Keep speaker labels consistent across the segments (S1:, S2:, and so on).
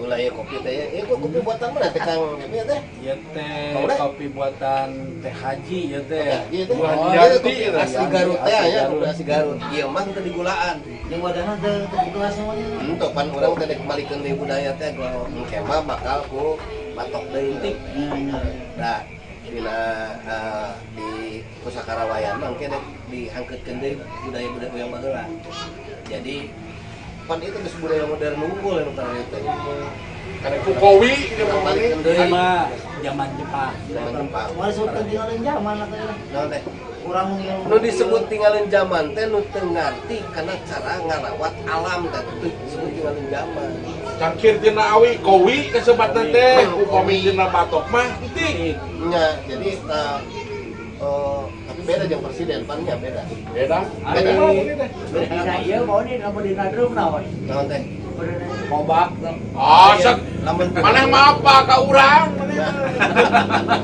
S1: Gula ya kopi teh ya. Kok kopi buatan mana teh, Kang Cepi teh?
S2: Ieu teh
S1: Tahu deh.
S2: Kopi buatan Teh Haji ya teh.
S1: Iya teh.
S3: Buah
S2: Oh,
S1: Iya,
S3: Yanti
S1: kopi
S3: gitu.
S1: asli Garut teh
S2: Asli
S1: ya,
S2: Garut.
S1: Kopi asli Garut. Ieu mah teu digulaan.
S4: Jeung wadahna teu teu gelas semuanya.
S1: Henteu, pan urang teh dikembalikeun deui budaya teh, engke mah bakal ku batok deui. Nah, dina di Pusaka Rawayan mah engke dek dihangkeutkeun deui budaya-budaya yang baheula. Jadi pan itu geus budaya modern unggul yang tadi teh.
S3: Karena ku kowi gitu
S1: Balikeun deui.
S2: Sama zaman Jepang.
S1: Zaman Jepang.
S4: Moal disebut tinggalin zaman atau ya.
S1: Naon teh?
S4: Urang nu
S1: Nu disebut tinggalin zaman teh nu teu ngarti kana cara ngarawat alam teh, teu disebut tinggalin zaman.
S3: Cangkir tina awi, kowi kasebatan teh, upami tina batok mah entik.
S1: Nya, jadi tapi beda jeung presiden pan nya, beda.
S3: Beda.
S2: Ari
S3: Beda ini teh.
S4: Dina ieu mau nih lamun dina drum naon?
S1: Naon teh?
S2: Kobak.
S3: Oh, sok
S1: Lamun
S3: maneh mah apa ka urang? Maneh mah.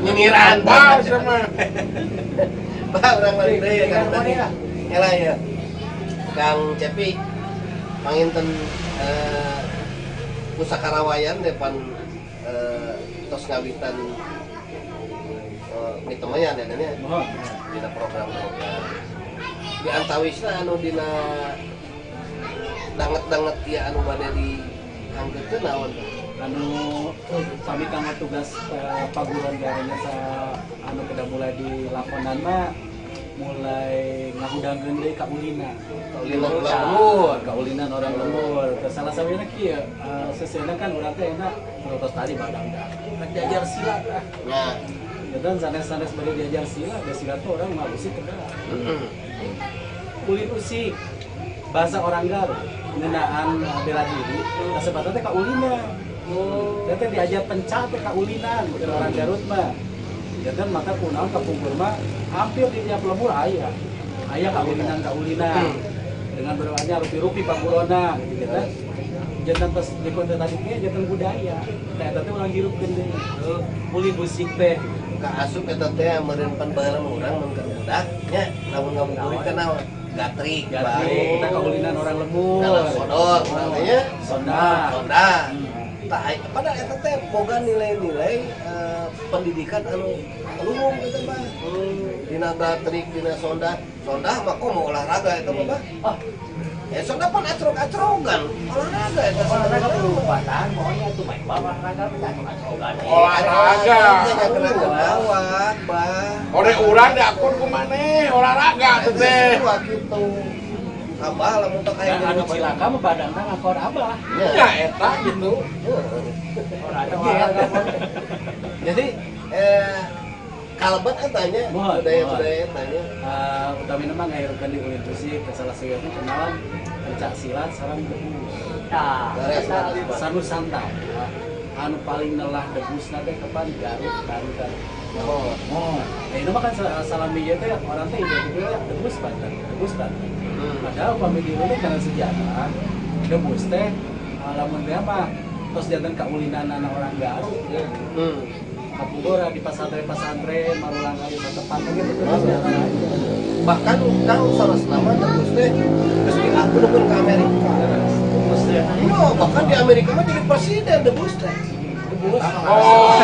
S1: Nyinyiran.
S3: Apa sama?
S1: Bah, urang balik deui ya kan tadi. Nyala ya. Kang Cepi panginten Pusaka Rawayan depan tos ngawitan mitemayan ya nya
S2: Mohon.
S1: Dina program-program di antawisna anu dina danget-danget ieu anu bade di hangkeutkeun naon teh?
S2: Anu sami kanggo tugas paguron garenya sa anu kedah mulai dilakonan mah mulai ngahudangkeun deui kaulina.
S1: Kaulinan urang lembur.
S2: Kaulinan urang lembur. Terus salah satunya kieu, seseuna kan urang teh enak tos tadi badang dah. Rek diajar silat ah.
S1: Nah,
S2: Ya kan sanes-sanes bade diajar silat, da silat tuh orang mah usik kedah. Ulin usik bahasa orang Garut ngeunaan bela diri kasebatan teh kaulina. Oh, teh diajar pencak teh kaulinan ke orang Garut mah. Janten maka kunaon kapungkur mah hampir di tiap lembur aya. Aya kaulinan kaulinan. Dengan berbanyak rupi-rupi pangurona gitu kan. Janten tos di konten tadi teh janten budaya. Teh eta teh urang hirupkeun deui. Ulin usik teh.
S1: Kaasup eta teh meureun pan baheula mah urang mun keur budak nya lamun ngabuburit teh naon? Gatrik.
S2: Gatrik, kita kaulinan urang lembur.
S1: Kalau sodor urang teh nya.
S2: Sonda.
S1: Sonda. Tah, padahal eta teh boga nilai-nilai pendidikan anu luhung eta mah. Dina gatrik, dina sonda. Sonda mah kok mau olahraga eta mah, Bah.
S4: Oh,
S1: Ya sonda pan acrog-acrogan, olahraga eta.
S4: Olahraga perumpatan, pokoknya tuh main olahraga, acrog-acrogan.
S3: Olahraga.
S1: Teh kena awak, Bah.
S3: Ore urang diakur ku maneh olahraga tuh teh.
S1: Wah gitu. Abah lamun teh kayak
S2: Dan anu cilaka mah badangna ngakor abah.
S3: Ya eta gitu.
S4: Olahraga, olahraga.
S1: Jadi kalebet eta nya
S2: Mohon,
S1: budaya-budaya eta nya.
S2: Utamina mah ngahirupkeun di ulin usik ke salah sahijina kenalan pencak silat sareng debus.
S4: Nah,
S1: Beres, beres.
S2: Sanusantara. Anu paling nelah debusna teh kapan Garut, Banten.
S1: Oh.
S2: Oh, nah ini mah kan salami ieu teh orang teh identik debus Banten, debus Banten. Padahal pami di teh karena sejarah debus teh lamun teh apa tos janten kaulinan anak orang Garut ya. Kapungkur di pesantren-pesantren marulang kali tepat gitu terus sejarah aja.
S1: Bahkan Kang salah nama debus teh geus diakur pun ke Amerika.
S2: Debus teh.
S1: Iya, bahkan di Amerika mah jadi presiden debus teh.
S2: Debus.
S3: Oh.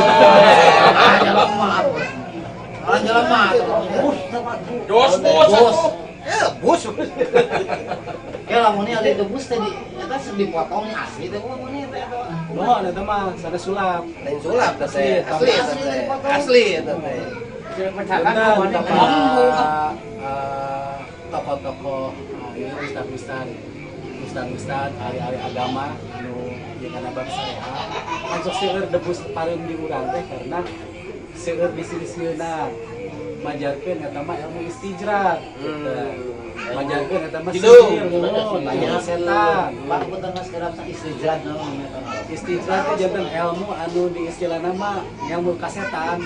S4: Orang jelema bus sama
S3: Dos bos
S1: Bus.
S3: atuh.
S1: Ya, bus.
S4: Ya lamun ada debus tadi eta dipotong asli teh lamun teh eta.
S2: Mohon eta mah sanes sulap.
S1: Lain sulap teh.
S2: Asli,
S1: Asli eta teh. Asli eta teh.
S4: Pencakan
S2: Punten,
S4: mana
S2: para tokoh-tokoh ini ustad-ustad ustad-ustad ahli-ahli agama anu jeung kana bab syariat kan sok seueur debus pareum di urang teh karena seueur disieun-sieunna majarkeun eta mah ilmu istijrat gitu. Majarkeun eta mah
S1: Hidung.
S2: sihir, nuhun, ilmu setan.
S4: Pak punten Mas kerap istijrat naon eta mah.
S2: Istijrat teh janten ilmu anu di istilahna mah ilmu kasetan,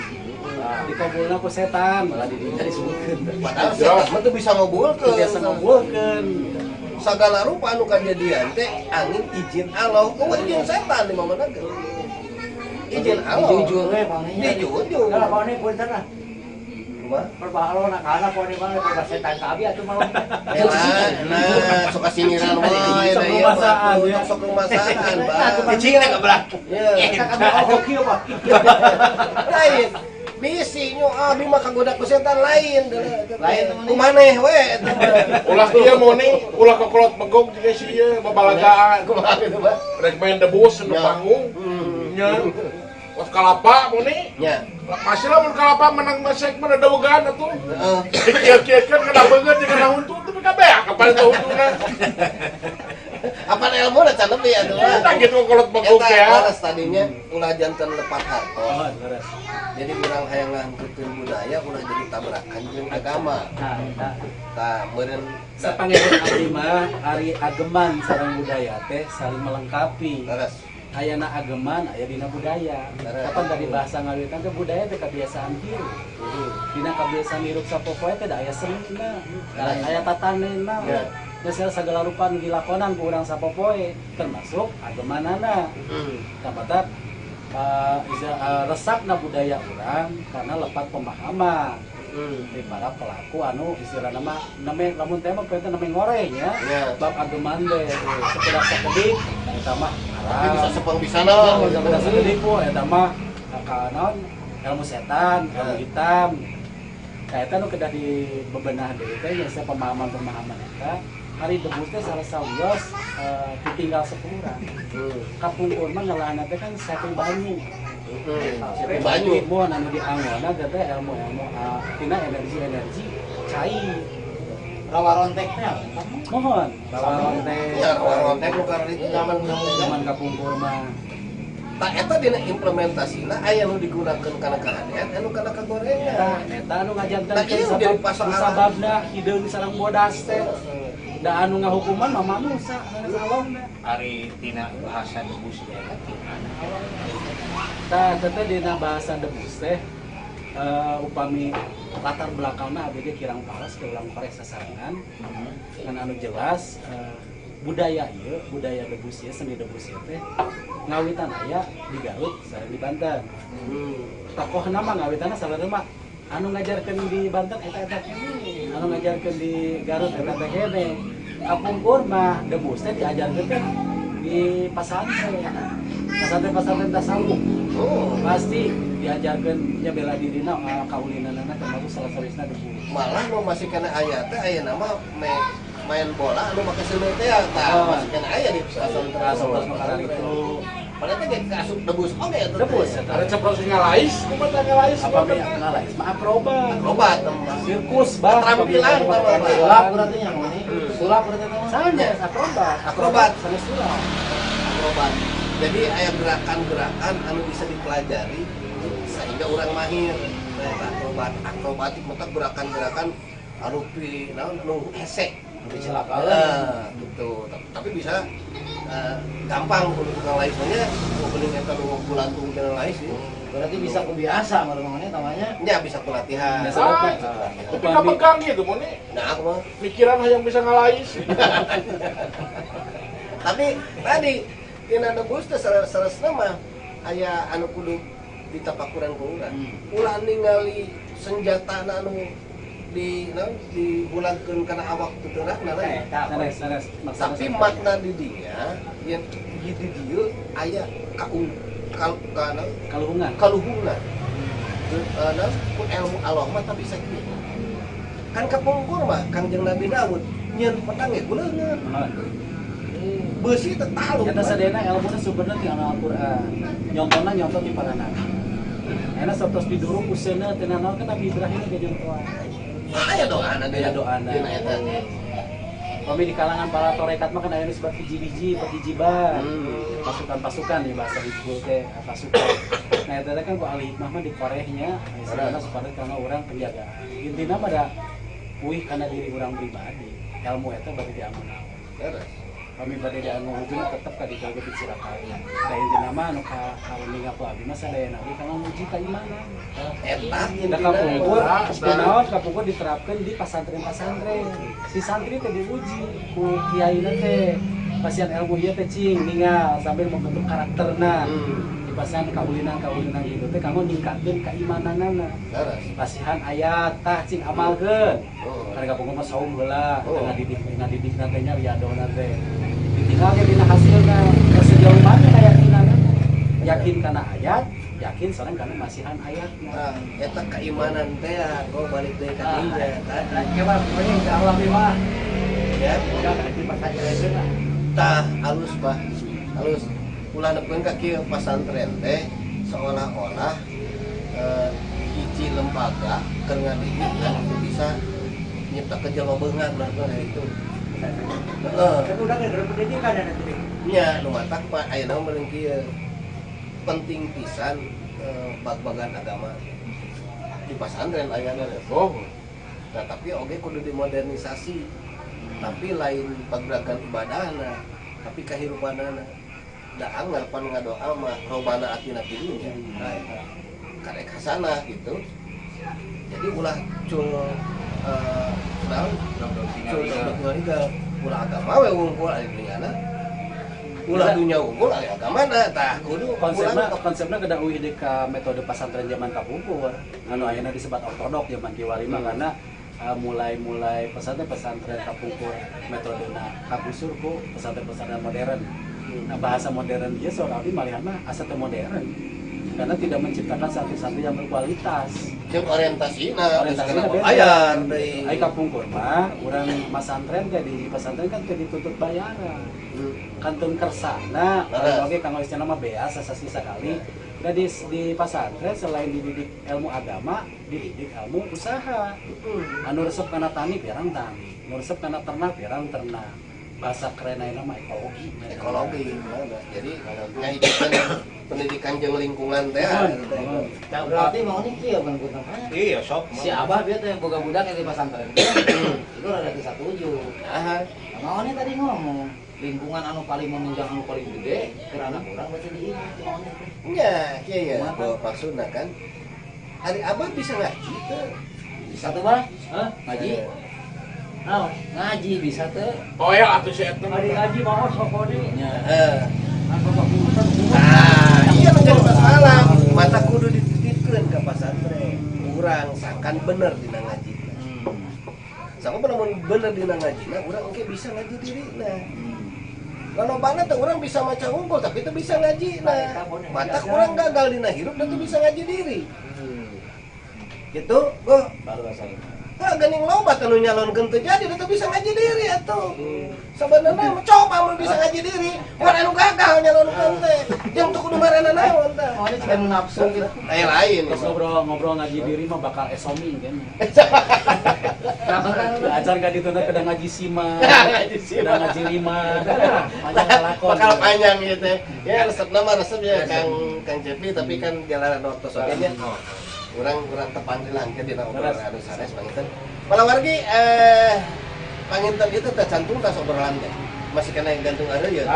S2: dikabulna ku setan malah di dinya disebutkeun.
S1: Padahal setan mah teu bisa ngobulkeun.
S2: Biasa ngobulkeun.
S1: Segala rupa anu kajadian teh angin izin Allah. Kumaha izin setan di mana ge? Izin Allah.
S4: Dijujur we panenya.
S1: Dijujur.
S4: Kalau panenya punten lah.
S1: Kumaha?
S5: Perbahalo nakana poe mah bebas setan ka abi atuh mah.
S1: Nah, sok kasingiran wae
S2: Sok
S1: da ieu
S2: rumasaan,
S1: mah.
S2: ya.
S1: Sok rumasaan, Bang.
S4: Cicing teh geblak.
S1: Ya.
S5: Eta kan oh kieu mah.
S1: Lain. Bisi nyo abi mah kagoda ku setan lain.
S4: Lain temen.
S1: Kumaneh we eta mah.
S3: Ulah kieu moni, ulah kokolot begog jiga si ieu babalagaan.
S1: Kumaha gitu, Bang?
S3: Rek main debus nu
S1: Ya.
S3: panggung. Nya. Los kalapa moni.
S1: Nya.
S3: Pasti lah mun kalapa menang masek mah dawegan atuh.
S1: Heeh.
S3: Dikieu-kieukeun kana beungeut jeung kana huntu teu kabeh kapan teu huntuna.
S1: Apa ilmu da can nepi atuh.
S3: Eta gitu kokolot begog
S1: Eta
S3: teh.
S1: leres tadinya ulah janten lepat hartos.
S2: Oh, leres.
S1: Jadi urang hayang ngangkutkeun budaya ulah jadi tabrakan jeung agama.
S2: Nah, eta.
S1: Tah meureun
S2: Sapangeun abdi mah ari ageman sareng budaya teh saling melengkapi.
S1: leres.
S2: Ayana ageman aya dina budaya.
S1: Leres.
S2: Kapan tadi bahasa ngawitan teh budaya teh kebiasaan hirup. Dina kebiasaan hirup sapopoe teh da aya senina, aya tatanena.
S1: Ya.
S2: Da segala rupa nu dilakonan ku urang sapopoe termasuk agemanana. Kabatak resakna budaya urang karena lepat pemahaman di para pelaku anu istilahna mah name lamun teh mah pengen name ngoreh nya
S1: Ya.
S2: bab ageman teh sekedar sakedik eta mah
S1: Tapi bisa
S2: haram.
S1: sepeng bisana.
S2: Sekedar sakedik ku eta mah ka naon ilmu setan, ilmu hitam. Nah, eta nu kedah dibebenah deui teh nya pemahaman-pemahaman eta hari debus teh salah sawios ditinggal sepuluh. Kapungkur mah ngelahana teh kan saking banyu. Saking
S1: Banyu.
S2: Mun anu dianggona teh ilmu-ilmu tina energi-energi cai.
S4: Rawa rontek teh.
S2: Mohon rawa rontek.
S1: Ya, rawa rontek nu karena itu
S4: Zaman
S2: zaman kapungkur mah.
S1: Tah eta dina implementasina aya nu digunakeun kana kahadean anu kana kagorengan.
S2: Tah eta anu ngajantenkeun
S1: Nah, ieu jadi pasoalan.
S2: sababna hideung sareng bodas teh. Da anu ngahukuman mah manusa sanes Allahna.
S5: Ari tina bahasa debus teh eta tina.
S2: Tah eta teh dina bahasa debus teh upami latar belakangna abdi ge kirang paras ke urang korek sasarengan. Ngan anu jelas budaya ieu, budaya debus ieu, seni debus ieu teh ngawitan aya di Garut sareng di Banten. Tokohna mah ngawitanna salerna mah anu ngajarkeun di Banten eta-eta keneh, anu ngajarkeun di Garut eta-eta keneh. Kapungkur mah debus teh diajarkeun teh di pasantren. Pasantren-pasantren tasawuf.
S1: Oh,
S2: Pasti diajarkeun nya bela dirina kaulinanana termasuk salah sawisna debus.
S1: malah nu masih kana aya teh aya nama main bola anu make seuneu teh tah
S2: Oh.
S1: masih kana aya di pasantren.
S2: Pasantren makanan itu.
S1: Padahal teh ge kaasup debus oge eta teh.
S2: Debus eta.
S3: Ada ceprot sing ngalais, kumaha teh ngalais?
S2: Apa be ngalais? Mah akrobat.
S1: Akrobat mah.
S2: Sirkus bah.
S1: Keterampilan, bah, bah, bah.
S4: Sulap berarti yang ini. Sulap berarti mah.
S2: Sanes akrobat.
S1: Akrobat.
S2: Sanes sulap.
S1: Akrobat. Jadi aya gerakan-gerakan anu bisa dipelajari sehingga orang mahir. Nah, eta akrobat, akrobatik mah gerakan-gerakan anu pi naon anu hese.
S4: Kecelakaan.
S1: Nah, gitu. Tapi bisa gampang untuk tukang lais nya, opening eta nu gulantung kana lais ya.
S4: Berarti bisa kebiasa maremangnya tamanya.
S1: Nya bisa pelatihan.
S2: Biasa.
S3: Ah, tapi kapegang gitu moni.
S1: Nah, aku mah.
S3: Mikiran hayang bisa ngalais.
S1: Tapi tadi tina debus teh saresna mah aya anu kudu ditapakuran ku urang. Ulah ningali senjatana anu di naon dihulagkeun kana awak teu teurakna lain.
S5: Eta
S2: Sanes sanes. Maksudna
S1: Tapi
S2: sanes.
S1: makna di dinya yen di dieu aya kaung kal kana
S2: kaluhungan.
S1: kaluhungna. Naon ku ilmu Allah mah tapi bisa kieu. Kan kapungkur mah Kangjeng Nabi Daud nyeun pedang ge kuleungeun.
S2: Mohon.
S1: Beusi teh taluk.
S2: Eta sadayana ilmuna sumberna ti Al-Qur'an. Nyontona nyontoh di para nabi. Ayeuna satos diduruk ku seuneu teu nanaon kan Nabi Ibrahim ge nyontohan.
S1: Aya doana
S2: Aya doana.
S1: Dina eta.
S2: Kami di kalangan para torekat mah kan aya nu disebut hiji-hiji, perhijiban. Pasukan-pasukan ya bahasa Hizbul teh pasukan. Nah eta teh kan ku ahli hikmah mah dikorehnya istilahna supaya karena urang penjagaan. Intina mah da uih kana diri urang pribadi. Ilmu eta bade dianggo naon.
S1: Leres.
S2: Kami bade dianggo ujungna tetep ka ditu ge dicirakai. Da intina mah anu ka kauninga ku abdi mah sadayana oge kana nguji kaimanan.
S1: Eta
S2: Da
S1: intina.
S2: kapungkur, kunaon kapungkur diterapkan di pasantren-pasantren. Si santri teh diuji ku kiaina teh. Pasian ilmu ieu teh cing ningal sambil membentuk karakterna. Dipasihan kaulinan-kaulinan gitu teh kanggo ningkatkeun keimananana.
S1: Leres.
S2: Pasihan ayat tah cing amalkeun.
S1: Oh.
S2: Karena kapungkur mah saum heula,
S1: Oh.
S2: ngadidik ngadidik teh nya riadohna teh. Ditinggal ge dina hasilna, sejauh mana keyakinanana. Yakin kana ayat, yakin sareng kana masihan ayatna.
S1: Nah, eta keimanan teh ya, gua balik deui ka dinya tadi.
S5: Nah, pokoknya insya Allah mah.
S1: Ya.
S5: Udah di pesantren lah.
S1: Tah alus bah. Alus. Ulah nepikeun ka kieu pasantren teh seolah-olah hiji lembaga keur ngadidik anu teu bisa nyiptakeun jelema beunghar bener gitu. Heeh.
S5: Tapi udah nggak pendidikan ya nanti.
S1: Nya nu matak mah ayeuna mah meureun kieu. Penting pisan bag-bagan agama di pasantren ayana.
S3: Oh.
S1: Nah, tapi oge kudu dimodernisasi. Tapi lain bagbagan ibadahna, tapi kahirupanana. Da anggar pan ngadoa mah robana atina fid dunya.
S2: Nah, eta.
S1: Karek hasanah gitu. Jadi ulah cul naon cul dok ngarigal. Ulah agama we wungkul ari dunyana. Ulah dunya wungkul ari agamana tah kudu
S2: Konsepna
S1: urang
S2: konsepna kedah uih deui ka metode pasantren zaman kapungkur anu ayeuna disebut ortodok zaman kiwari mah karena mulai-mulai pesantren-pesantren kapungkur metodena kagusur ku pesantren-pesantren modern. Nah, bahasa modern dia seorang abdi malihan mah asa teu modern karena tidak menciptakan santri-santri yang berkualitas.
S1: Jeung orientasina
S2: Orientasina
S1: geus
S2: beda.
S1: bayar deui.
S2: Ai kapungkur mah urang masantren teh di pesantren kan teu dituntut bayaran. Kantun kersana,
S1: Leres.
S2: oge kanggo istilah mah beas sasasi sakali. Nah di pesantren selain dididik ilmu agama, dididik ilmu usaha. Anu resep kana tani pirang tani, anu resep kana ternak pirang ternak. Bahasa keren ayeuna mah ekologi.
S1: Ekologi mana. Jadi ngahijikeun pendidikan jeung lingkungan teh.
S2: Mohon.
S4: Nah, berarti mau nih kieu kan gua
S5: Iya, sok.
S4: Si Abah bieu teh boga budak yang di pesantren. Itu rada teu satuju.
S1: Nah,
S4: Nah, mau nih tadi ngomong lingkungan anu paling menunjang anu paling gede karena kurang berarti di ini mau nih.
S1: nya kieu ya, gua maksudna kan. Ari Abah bisa ngaji teu?
S4: Bisa tuh bah?
S2: Hah?
S4: Ngaji?
S5: Nah,
S4: Ngaji bisa tuh.
S3: Toel atuh si eta.
S5: hari ngaji mau sok nih.
S2: Nya.
S1: Heeh.
S5: Anu kok urusan
S1: Nah, iya menjadi masalah. Mata kudu dititipkeun ka pasantren. Urang sangkan bener dina ngajina. Sama lamun bener dina ngajina, urang engke bisa ngaji dirina. Lalobana teh urang bisa maca unggul tapi teu bisa ngaji nah. Mata urang gagal dina hirup dan teu bisa ngaji diri. Gitu, goh.
S2: Baru asal.
S1: Tah geuning loba teh nu nyalonkeun teu jadi teu bisa ngaji diri atuh. Sabenerna mah coba mun bisa ngaji diri, mun anu gagal nyalonkeun teh. Jeung teu kudu marana naon tah.
S4: Mau nih jika nu nafsu gitu.
S1: Lain lain.
S2: Terus ngobrol-ngobrol ngaji diri mah bakal esomi kan. Acar gak ditunda kedah ngaji sima,
S1: Ngaji sima.
S2: kedah ngaji lima, panjang lalakon.
S1: Bakal panjang gitu ya. Ya resep nama resep ya Kang Kang Cepi tapi kan jalanan waktu oge nya. Urang urang tepanggil lah engke dina obrolan anu sanes panginten. Palawargi panginten itu teh cantum tas obrolan teh. Masih kena yang gantung areuyeun.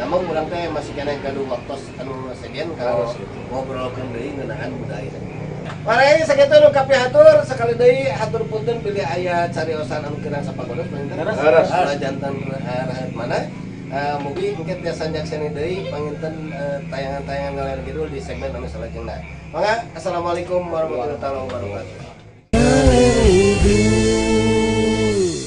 S1: Namun urang teh masih kena yang gaduh waktos anu sejen kalau ngobrolkeun deui ngeunaan budaya. Mari sakitu nu kapihatur sekali deui hatur punten bilih aya cariosan anu kirang sapagodos panginten.
S3: Leres.
S1: Ulah jantan rahat mana. Mugi engke tiasa nyakseni deui panginten tayangan-tayangan ngaler kidul di segmen anu salajengna. Mangga, assalamualaikum warahmatullahi wabarakatuh.